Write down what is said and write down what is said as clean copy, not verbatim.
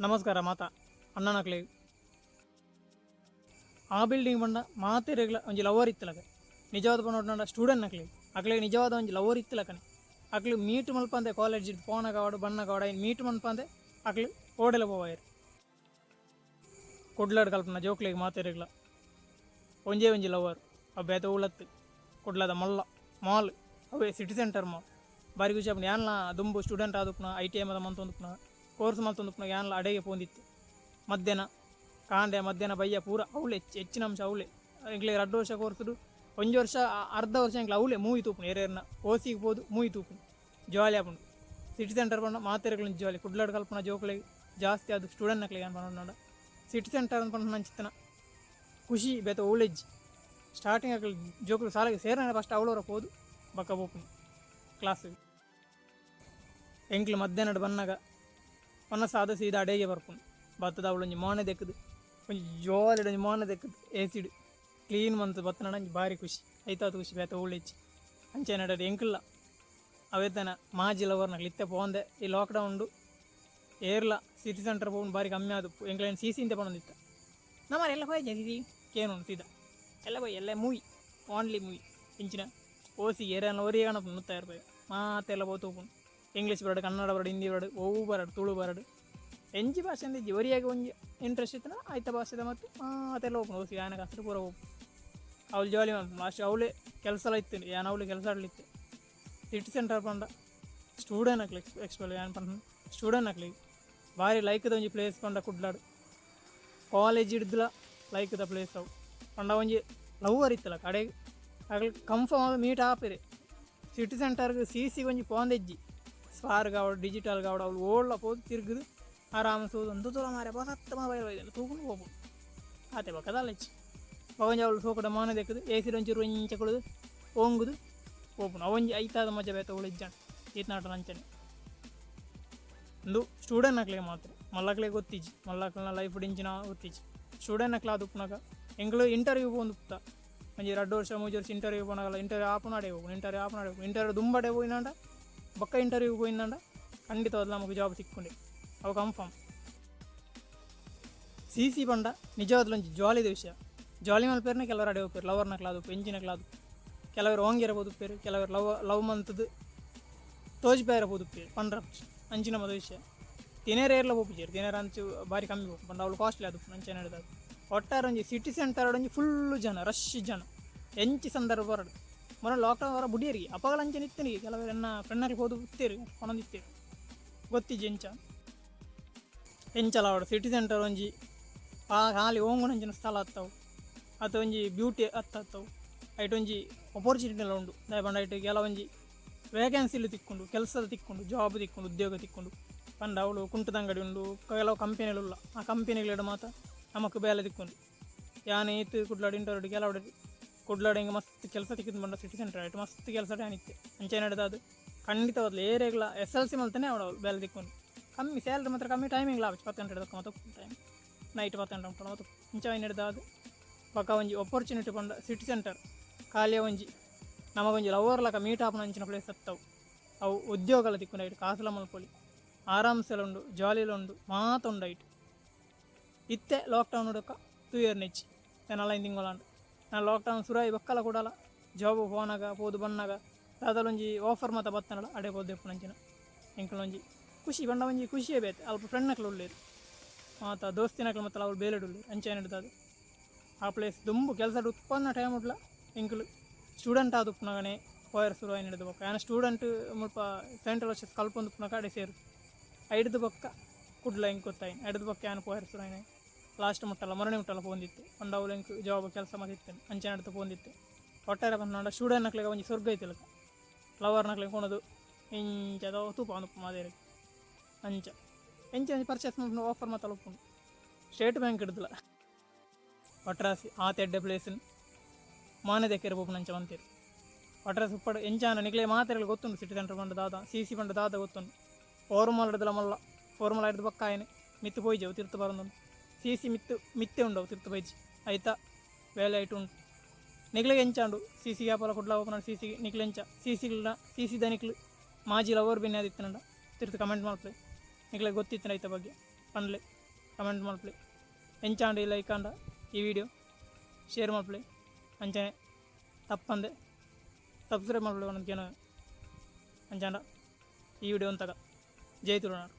ನಮಸ್ಕಾರ ಮಾತ ಅಣ್ಣನಕ್ಲೆಗ್. ಆ ಬಿಲ್ಡಿಂಗ್ ಪಂಡ ಮಾತೆರೆಗ್ಲ ಒಂಜಿ ಲವರ್ ಇತ್ತಲಕ ನಿಜವಾದ ಪನೊಡ್ನಾಂಡ ಸ್ಟೂಡೆಂಟ್ ನಕ್ಲೆಗ್ ಅಕ್ಲೆಗ್ ನಿಜವಾದ ಒಂಜಿ ಲವರ್ ಇತ್ತಲಕನೆ ಅಕ್ಲು ಮೀಟ್ ಮಲ್ಪಂದೆ ಕಾಲೇಜ್ ಪೋನಗ ಆವಡ್ ಬನ್ನಗ ಆವಡ್ ಐನ್ ಮೀಟ್ ಮನ್ಪಂದೆ ಅಕ್ಲು ಓಡೆಲ ಪೋವಾಯೆರ್. ಕುಡ್ಲಡ್ ಕಲ್ಪುನ ಜೋಕ್ಲೆಗ್ ಮಾತೆರೆಗ್ಲ ಒಂಜೇ ಒಂಜಿ ಲವರ್ ಅವು ಬೇತೆ ಓಲತ್ತ್ ಕುಡ್ಲದ ಮಲ್ಲ ಮಾಲ್ ಅವ್ವೆ ಸಿಟಿ ಸೆಂಟರ್ ಮಾಲ್. ಬಾರಿ ಖುಷಿ ಆಪುಂಡು ಯಾನ್ಲ ದುಂಬು ಸ್ಟೂಡೆಂಟ್ ಆದುಪ್ಪುನ I T I ಮಾತ ಮಂತೊಂದುಪ್ಪುನ ಕೋರ್ಸ್ ಮಲ್ತೊಂದುಪ್ಪುನ ಯಾನ್ಲ ಅಡೆಗೆ ಪೋಂದಿತ್ತೆ. ಮಧ್ಯಾಹ್ನ ಕಾಂಡೆ ಮಧ್ಯಾಹ್ನ ಬಯ್ಯ ಪೂರ ಅವ್ಲೆ ಹೆಚ್ಚಿನ ಅಂಶ ಅವ್ಲೆ ಎಂಕ್ಲೆ ರಡ್ಡ್ ವರ್ಷ ಕೋರ್ಸುಡು ಒಂಜಿ ವರ್ಷ ಅರ್ಧ ವರ್ಷ ಎಂಕ್ಲೆ ಅವ್ಲೆ ಮೂವಿ ತೂಪುನು ಏರೇರ್ನ ಓಸಿಗ್ ಪೋದು ಮೂವಿ ತೂಪುನು ಜಾಲಿ ಆಪುಂಡು. ಸಿಟಿ ಸೆಂಟರ್ ಪಂಡ ಮಾತೆರೆಗ್ಲ ಒಂಜಿ ಜಾಲಿ ಕುಡ್ಲಡ್ ಕಲ್ಪುನ ಜೋಕ್ಲೆಗ್ ಜಾಸ್ತಿ ಆದ್ ಸ್ಟೂಡೆಂಟ್ ನಕ್ಲೆಗ್ ಯಾನ್ ಪನೊಂಡ ಸಿಟಿ ಸೆಂಟರ್ ಪನ್ಪುನಂಚಿತ್ತಿನ ಖುಷಿ ಬೇತೆ ಓಲು ಇಜ್ಜಿ. ಸ್ಟಾರ್ಟಿಂಗ್ ಅಕುಲು ಜೋಕುಲು ಸಾಲೆಗ್ ಸೇರ್ನಗ ಫಸ್ಟ್ ಅವ್ಲೋರ ಪೋದು ಬೊಕ್ಕ ಪೋಪುನಿ ಕ್ಲಾಸ್. ಎಂಕ್ಲು ಮಧ್ಯಾಹ್ನಡ್ ಬನ್ನಗ ವನಸ್ ಆದ್ ಸೀದಾ ಅಡೇಗೆ ಬರ್ಪುನು ಬತ್ತುದು ಅವ್ಲೊಂಜಿ ಮೋನೆ ದೆಕ್ಕುದು ಒಂಜಿ ಜಾಲಿಡ್ ಒಂಜಿ ಮೋನೆ ದೆಕ್ಕುದು ಎ.ಸಿ ಡ್ ಕ್ಲೀನ್ ಮಂತ್ ಬತ್ತುಂಡ ಒಂಜಿ ಬಾರಿ ಖುಷಿ ಐತಾತ್ ಖುಷಿ ಬೇತೆ ಓಲು ಇಜ್ಜಿ. ಅಂಚೆನೆ ಎಂಕುಲ್ಲ ಅವೆತನ ಮಾಜಿ ಲವರ್ ನಕುಲು ಇತ್ತೆ ಪೋವಂದೆ ಈ ಲಾಕ್ ಡೌನ್ ಡು ಏರ್ಲ ಸಿಟಿ ಸೆಂಟರ್ ಪೋಪುನು ಬಾರಿ ಕಮ್ಮಿ ಆದುಪ್ಪು ಎಂಕ್ಲೆನ್ ಸಿ ಸಿ ಇಂತೆ ಪನೊಂದಿತ್ತ ನಮ ಎಲ್ಲ ಪೋಯಿಜ ಸಿ ಸಿ ಕೇನುಂಡು ಸೀದಾ ಎಲ್ಲ ಪೋಯಿ ಎಲ್ಲ ಮೂವಿ ಓನ್ಲಿ ಮೂವಿ ಇಂಚಿನ ಓಸಿ ಏರೆನ ಒರಿಯೇ ಕಾಣಪುಂಡು ನೂತ್ತ ರೂಪಾಯಿ ಮಾತೆಲ್ಲ ಪೋತು ಉಪ್ಪುಂಡು. ಇಂಗ್ಲೀಷ್ ಬರಡ್ ಕನ್ನಡ ಬರಡ್ ಹಿಂದಿ ಬರಡ್ ಒವು ಬರಡ್ ತುಳು ಬರಡ್ ಎಂಚಿ ಭಾಷೆ ಅಂದಿಜ್ಜಿ ಒರಿಯಾಗ ಒಂಜಿ ಇಂಟ್ರೆಸ್ಟ್ ಇತ್ತುಂಡ ಐತ ಭಾಷೆದ ಮತ್ತು ಮಾತೆಲ್ಲ ಓಪುಂಡು ಓಸಿ ಆಯನ ಕಷ್ಟ ಪೂರ ಓಪು ಅವ್ಲು ಜಾಲಿ ಮನ್ಪುಂಡು ಲಾಸ್ಟ್ ಅವ್ಲೇ ಕೆಲಸ ಇತ್ತು ಯಾನ್ ಅವ್ಲು ಕೆಲಸ ಆಡ್ಲಿತ್ತೆ. ಸಿಟಿ ಸೆಂಟರ್ ಪಂಡ ಸ್ಟೂಡೆಂಟ್ ಅಕ್ಲೆಗ್ ಎಕ್ಸ್ಪೆಲ್ ಯಾನ್ ಪನ್ಪುನು ಸ್ಟೂಡೆಂಟ್ ಅಕ್ಲೆಗ್ ಬಾರಿ ಲೈಕ್ದ ಒಂಜಿ ಪ್ಲೇಸ್ ಪಂಡ ಕುಡ್ಲಡ್ ಕಾಲೇಜ್ ಹಿಡ್ದುಲ ಲೈಕ್ದ ಪ್ಲೇಸ್ ಅವು ಪಂಡ ಒಂಜಿ ಲವರ್ ಇತ್ತಲ್ಲ ಕಡೆಗ್ ಅಕಲ್ ಕನ್ಫರ್ಮ್ ಆದ್ ಮೀಟ್ ಆಪೆರ್. ಸಿಟಿ ಸೆಂಟರ್ಗ್ ಸಿ ಸಿ ಒಂಜಿ ಪೋಂದೆಜ್ಜಿ ಸ್ಪಾರ್ಗ್ ಆವಡ್ ಡಿಜಿಟಲ್ ಆವಡ್ ಅವ್ಲು ಓಲ್ಲ ಪೋದು ತಿರ್ಗುದು ಆರಾಮ್ ತೂದು ಉಂದು ತೂಲ ಮಾರ್ರೆ ಪೊಸತ್ ಮೊಬೈಲ್ ಬೈದ್ಂಡ್ ತೂಕುಂಡು ಪೋಪುಂಡು ಆತೆ ಬೊಕ ದಾಲ ಇಜ್ಜಿ. ಬೊಕ ಒಂಜಿ ಅವ್ಲು ಸೋಕುದ ಮೋನೆ ದೆಕ್ಕುದು ಎ.ಸಿ ಡ್ ಒಂಚೂರು ಇಂಚ ಕುಲ್ಲುದು ಓಂಗುದು ಪೋಪುಂಡು ಅವೊಂಜಿ ಐತಾದ ಮಜಾ ಬೇತೆ ಓಲು ಇಜ್ಜಂಡ್ ಈತ್ನಾಟಲ ಅಂಚನೆ. ಉಂದು ಸ್ಟೂಡೆಂಟ್ ನಕ್ಲೆಗ್ ಮಾತ್ರ ಮಲ್ಲಕ್ಲೆಗ್ ಗೊತ್ತಿಜ್ಜಿ ಮಲ್ಲಕ್ಲೆನ ಲೈಫ್ ಡ್ ಇಂಚಿನ ಗೊತ್ತಿಜ್ಜಿ ಸ್ಟೂಡೆಂಟ್ ನಕ್ಲ್ ಆದುಪ್ಪುನಗ ಎಂಕುಲು ಇಂಟರ್ವ್ಯೂ ಪೋವೊಂದುಪ್ಪುತ ಒಂಜಿ ರಡ್ಡ್ ವರ್ಷ ಮೂಜಿ ವರ್ಷ ಇಂಟರ್ವ್ಯೂ ಪೋನಗಲ ಇಂಟರ್ವ್ಯೂ ಆಪುನಾಡೆ ಪೋಪುಂಡು ಇಂಟರ್ವ್ಯೂ ಆಪುನಾಡೆ ಪೋಪುಂಡು ಇಂಟರ್ವ್ಯೂ ದುಂಬಡೆ ಪೋಯಿನಾಂಡ ಬೊಕ್ಕ ಇಂಟರ್ವ್ಯೂ ಪೋಯಿಂದಾಂಡ ಖಂಡಿತವಾದ್ಲ ನಮಕ್ ಜಾಬ್ ತಿಕ್ಕುಂಡೆ ಅವು ಕನ್ಫರ್ಮ್. ಸಿ ಸಿ ಪಂಡ ನಿಜವಾದ್ಲ ಒಂಜಿ ಜಾಲಿದ ವಿಷಯ ಜಾಲಿ ಮಲ್ಪೆರ್ನೆ ಕೆಲವರ್ ಅಡೆ ಪೋಪೆರ್ ಲವರ್ ನಕ್ಲ್ ಆದುಪ್ಪು ಎಂಚಿನಕ್ಲ್ ಆದುಪ್ಪು ಕೆಲವೆರ್ ಓಂಗೆರೆ ಪೋದುಪ್ಪೆರ್ ಕೆಲವೆರ್ ಲವ್ ಲವ್ ಮಂತುದು ತೋಜಿಪಾಯೆರೆ ಪೋದುಪ್ಪೆರ್ ಪಂಡ್ರ ಅಂಚಿನ ಮಾತ ವಿಷಯ ತಿನೆರೆ ಏರ್ಲ ಪೋಪುಜೆರ್ ತಿನೆರೆ ಅಂಚು ಬಾರಿ ಕಮ್ಮಿ ಪೋಪು ಪಂಡ ಅವ್ಲು ಕಾಸ್ಟ್ಲಿ ಆದುಪ್ಪುಂಡು ಅಂಚನೆ ಹಿಡ್ದಾದ್ ಒಟ್ಟಾರೆ ಒಂಜಿ ಸಿಟಿ ಸೆಂಟರ್ಡ್ ಒಂಜಿ ಫುಲ್ ಜನ ರಶ್ ಜನ ಎಂಚಿ ಸಂದರ್ಭ ಬರಡ್ ಮೊನ್ನೆ ಲಾಕ್ಡೌನ್ ವರ ಬುಡಿಯೆರ್ ಅಪಗಲ ಅಂಚನೆ ಇತ್ತಿನಿ ಕೆಲವೆರ್ ಎನ್ನ ಫ್ರೆಂಡ್ನಕ್ಲ್ ಪೋದು ಇತ್ತೆರ್ ಪನೊಂದಿತ್ತೆರ್ ಗೊತ್ತಿಜ್ಜಿ ಎಂಚ ಎಂಚಲ ಆವಡ್ ಸಿಟಿ ಸೆಂಟರ್ ಒಂಜಿ ಆ ಖಾಲಿ ಓಂಗುನಂಚಿನ ಸ್ಥಳ ಅತ್ತವು ಅತ್ ಒಂಜಿ ಬ್ಯೂಟಿ ಅತ್ತತ್ತವು ಐಟ್ ಒಂಜಿ ಅಪೊರ್ಚುನಿಟಿಲ ಉಂಡು ದಾಯೆ ಪಂಡ ಐಟ್ ಕೆಲವೊಂಜಿ ವೇಕೆನ್ಸಿಲು ತಿಕ್ಕುಂಡು ಕೆಲಸದ ತಿಕ್ಕುಂಡು ಜಾಬ್ ತಿಕ್ಕುಂಡು ಉದ್ಯೋಗ ತಿಕ್ಕುಂಡು ಪಂಡ ಅವ್ಲು ಕುಂಟುದ ಅಂಗಡಿ ಉಂಡು ಕೆಲವು ಕಂಪೆನಿಲು ಉಲ್ಲ ಆ ಕಂಪೆನಿಲೆಡ್ ಮಾತ ನಮಕ್ ಬೇಲೆ ತಿಕ್ಕುಂಡು ಯಾನ್ ಏತ್ ಕುಡ್ಲಡ್ ಇಂಟರ್ವ್ಯೂಡ್ ಕೆಲವು ಕುಡ್ಲಡ್ ಎಂಕ್ ಮಸ್ತ್ ಕೆಲಸ ತಿಕ್ಕುದು ಪಂಡ ಸಿಟಿ ಸೆಂಟರ್ ಐಟ್ ಮಸ್ತ್ ಕೆಲಸ ಯಾನ್ ಇತ್ತೆ ಅಂಚೆನೆಡ್ದಾದ್ ಖಂಡಿತವಾದ್ಲ ಏರೆಗ್ಲ ಎಸ್ ಎಲ್ ಸಿ ಮಲ್ತನೆ ಅವಳು ಬೇಲೆ ತಿಕ್ಕುಂಡು ಕಮ್ಮಿ ಸ್ಯಾಲ್ರಿ ಮಾತ್ರ ಕಮ್ಮಿ ಟೈಮಿಂಗ್ ಲಾಭ 10 ಗಂಟೆ ದೊಕ್ಕ ಮಾತ ಟೈಮ್ ನೈಟ್ 10 ಗಂಟೆ ಮುಟ್ಟ ಮಾತ ಇಂಚ ನೆಡ್ದಾದ್ ಬೊಕ ಒಂಜಿ ಅಪೊರ್ಚುನಿಟಿ ಪಂಡ ಸಿಟಿ ಸೆಂಟರ್ ಖಾಲಿಯ ಒಂಜಿ ನಮಗೊಂಜಿ ಲವರ್ ಲಕ ಮೀಟ್ ಆಪುನ ಅಂಚಿನ ಪ್ಲೇಸ್ ಅತ್ತವು ಅವು ಉದ್ಯೋಗಲ ತಿಕ್ಕುಂಡು ಐಟ್ ಕಾಸುಲ ಮಲ್ಪೊಲಿ ಆರಾಮ್ಸೆಲ ಉಂಡು ಜಾಲಿಲ ಉಂಡು ಮಾತ ಉಂಡು ಐಟ್. ಇತ್ತೆ ಲಾಕ್ಡೌನ್ ಬೊಕ್ಕ ತೂಯೆರ್ನ ಇಜ್ಜಿ ನನಲ ಐನ್ ತಿಂಗೊಲಾಂಡ್ ನನ ಲಾಕ್ಡೌನ್ ಸುರು ಆಯಿ ಬೊಕ್ಕಲ ಕುಡಲ ಜಾಬ್ ಪೋನಗ ಪೋದು ಬನ್ನಗ ದಾದಲ ಒಂಜಿ ಆಫರ್ ಮಾತ ಬತ್ತುಂಡಲ ಅಡೆ ಪೋದು ದೆಪ್ಪುನಂಚಿನ ಎಂಕಲ್ನ ಒಂಜಿ ಖುಷಿ ಪಂಡ ಒಂಜಿ ಖುಷಿಯೇ ಬೇತೆ ಅಲ್ಪ ಫ್ರೆಂಡ್ನಕ್ಲು ಉಲ್ಲೆರ್ ಮಾತ ದೋಸ್ತಿನಕ್ಲು ಮಾತಲ ಅವ್ಲು ಬೇಲೆಡ್ ಉಲ್ಲೆರ್ ಅಂಚ ಆ ಪ್ಲೇಸ್ ದುಂಬು ಕೆಲಸಡ್ ಉತ್ಪನ್ನ ಟೈಮ್ ಉಡ್ಲ ಎಂಕುಲು ಸ್ಟೂಡೆಂಟ್ ಆದ್ ಉಪ್ಪುನಗನೆ ಪೋಯೆರೆ ಸುರು ಆಯಿನೆಡ್ದ್ ಬೊಕ್ಕ ಯಾನ್ ಸ್ಟೂಡೆಂಟ್ ಮುಲ್ಪ ಸೆಂಟ್ರಲ್ ಯುನಿವರ್ಸಿಟಿ ಕಲ್ಪೊಂದು ಉಪ್ಪುನಗ ಅಡೆ ಸೇರು ಐಡ್ದ್ ಬೊಕ್ಕ ಕುಡ್ಲ ಎಂಕ್ ಗೊತ್ತಾಯಿನಿ ಐಡ್ದ್ ಬೊಕ್ಕ ಯಾನ್ ಪೋಯೆರೆ ಸುರು ಆಯಿನಿ ಲಾಸ್ಟ್ ಮುಟ್ಟಲ ಮೊರನಿ ಮುಟ್ಟಲ ಪೋವೊಂದಿತ್ತೆ ಪಂಡ ಅವ್ಲು ಎಂಕ್ ಜಾಬ್ ಕೆಲಸ ಮಾತ ಇತ್ತ್ಂಡ್ ಅಂಚನೆ ಪೋವೊಂದಿತ್ತೆ ಒಟ್ಟಾರೆ ಪನ್ಪುನಾಂಡ ಸ್ಟೂಡೆಂಟ್ ನಕ್ಲೆಗ್ ಒಂಜಿ ಸ್ವರ್ಗ ಇತ್ತಿಲೆಕ ಲವರ್ ನಕ್ಲೆಗ್ ಕೊನೊದು ಇಂಚ ತೂಪಾವೊಂದು ಮಾತೆರೆಗ್ ಅಂಚ ಎಂಚ ಒಂಜಿ ಪರ್ಚೇಸ್ ಮಲ್ಪುನ ಆಫರ್ ಮಾತಲ ಉಪ್ಪುಂಡು ಸ್ಟೇಟ್ ಬ್ಯಾಂಕ್ ಡ್ದುಲ ಒಟ್ರಾಸಿ ಆತ್ ಎಡ್ಡೆ ಪ್ಲೇಸ್ ನ್ ಮಾನೆ ದೆಕ್ಕೆರೆ ಪೋಪುನಂಚ ಮಂತೆರ್ ಒಟ್ರಾಸಿ ಉಪ್ಪಡ್ ಎಂಚಾಂಡ ನಿಕ್ಲೆ ಮಾತೆರೆಗ್ಲ ಗೊತ್ತುಂಡು ಸಿಟಿ ಸೆಂಟರ್ ಪಂಡ ದಾದ ಸಿ ಸಿ ಪಂಡ ದಾದ ಗೊತ್ತುಂಡು ಫಾರ್ಮಲ್ ಡ್ದುಲ ಮಲ್ಲ ಫಾರ್ಮಲ್ ಐಡ್ದ್ ಬೊಕ್ಕ ಆಯೆನೆ ಮಿತ್ತ್ ಪೋಯಿಜಿ ಅವು ತಿರ್ತ್ ಬರೊಂದುಂಡು ಸಿ ಸಿ ಮಿತ್ತ್ ಮಿತ್ತೆ ಉಂಡು ಅವು ತಿರ್ತ್ ಬೈಜಿ ಐತ ಬೇಲೆ ಐಟ್ ಉಂಡು ನಿಕ್ಲೆಗ್ ಎಂಚ ಉಂಡು ಸಿ ಸಿ ಯಾಪಲ ಕುಡ್ಲ ಪೋಪುನ ಸಿ ಸಿ ನಿಕ್ಲೆ ಎಂಚ ಸಿ ಸಿ ಲ ಸಿ ಸಿ ದ ನಿಕ್ಲ್ ಮಾಜಿ ಲವರ್ ಬಿನ್ನೆ ಆದಿತ್ತ್ಂಡ ತಿರ್ತ್ ಕಮೆಂಟ್ ಮಲ್ಪುಲೆ ನಿಕ್ಲೆಗ್ ಗೊತ್ತಿತ್ತ್ಂಡ ಐತ ಬಗ್ಗೆ ಪನ್ಲೆ. ಕಮೆಂಟ್ ಮಲ್ಪುಲೆ. ಎಂಚಾಂಡ್ ಈ ಲೈಕ್ ಆಂಡ ಈ ವಿಡಿಯೋ ಶೇರ್ ಮಲ್ಪುಲೆ, ಅಂಚನೆ ತಪ್ಪಂದೆ ಸಬ್ಸ್ಕ್ರೈಬ್ ಮಲ್ಪುಲೆ ಪಂದ್ ಕೇನುವೆ. ಅಂಚಾಂಡ ಈ ವಿಡಿಯೋ ಉಂತಗ. ಜೈ ತುಳುನಾಡ್.